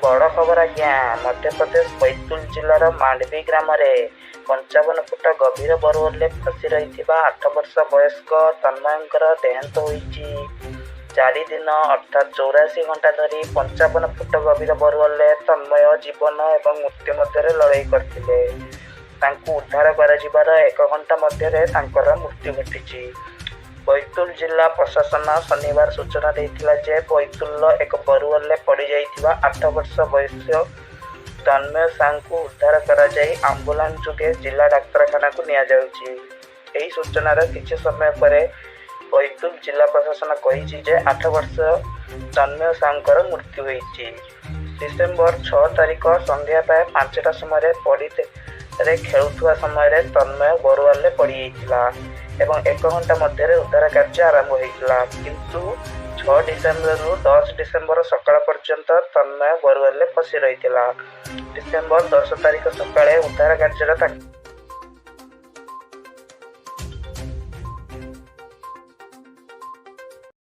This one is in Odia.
ବଡ଼ ଖବର ଆଜ୍ଞା, ମଧ୍ୟପ୍ରଦେଶ ବୈତୁଲ ଜିଲ୍ଲାର ମାଣ୍ଡଭି ଗ୍ରାମରେ 55 ଫୁଟ ଗଭୀର ବୋରୱେଲରେ ଫସି ରହିଥିବା 8 ବର୍ଷ ବୟସ୍କ ତନ୍ମୟଙ୍କର ଦେହାନ୍ତ ହୋଇଛି। 4 ଦିନ ଅର୍ଥାତ୍ 84 ଘଣ୍ଟା ଧରି 55 ଫୁଟ ଗଭୀର ବୋରୱେଲରେ ତନ୍ମୟ ଜୀବନ ଏବଂ ମୃତ୍ୟୁ ମଧ୍ୟରେ ଲଢ଼େଇ କରିଥିଲେ। ତାଙ୍କୁ ଉଦ୍ଧାର କରାଯିବାର 1 ଘଣ୍ଟା ମଧ୍ୟରେ ତାଙ୍କର ମୃତ୍ୟୁ ଘଟିଛି। ବୈତୁଲ ଜିଲ୍ଲା ପ୍ରଶାସନ ଶନିବାର ସୂଚନା ଦେଇଥିଲା ଯେ ବୈତୁଲର ଏକ ବୋରୱେଲରେ ପଡ଼ିଯାଇଥିବା 8 ବର୍ଷ ବୟସ୍କ ତନ୍ମୟ ସାହୁଙ୍କୁ ଉଦ୍ଧାର କରାଯାଇ ଆମ୍ବୁଲାନ୍ସ ଯୋଗେ ଜିଲ୍ଲା ଡାକ୍ତରଖାନାକୁ ନିଆଯାଉଛି। ଏହି ସୂଚନାର କିଛି ସମୟ ପରେ ବୈତୁଲ ଜିଲ୍ଲା ପ୍ରଶାସନ କହିଛି ଯେ 8 ବର୍ଷ ତନ୍ମୟ ସାହୁଙ୍କର ମୃତ୍ୟୁ ହୋଇଛି। ଡିସେମ୍ବର 6 ତାରିଖ ସନ୍ଧ୍ୟା ପ୍ରାୟ 5ଟା ସମୟରେ ପଡ଼ିଆରେ ଖେଳୁଥିବା ସମୟରେ ତନ୍ମୟ ବୋରୱେଲରେ ପଡ଼ିଯାଇଥିଲା ଏବଂ 1 ଘଣ୍ଟା ମଧ୍ୟରେ ଉଦ୍ଧାର କାର୍ଯ୍ୟ ଆରମ୍ଭ ହୋଇଥିଲା। କିନ୍ତୁ 6 ଡିସେମ୍ବରରୁ 10 ଡିସେମ୍ବର ସକାଳ ପର୍ଯ୍ୟନ୍ତ ତନ୍ମୟ ବୋରୱେଲରେ ଫସି ରହିଥିଲା। ଡିସେମ୍ବର 10 ତାରିଖ ସକାଳେ ଉଦ୍ଧାର କାର୍ଯ୍ୟରେ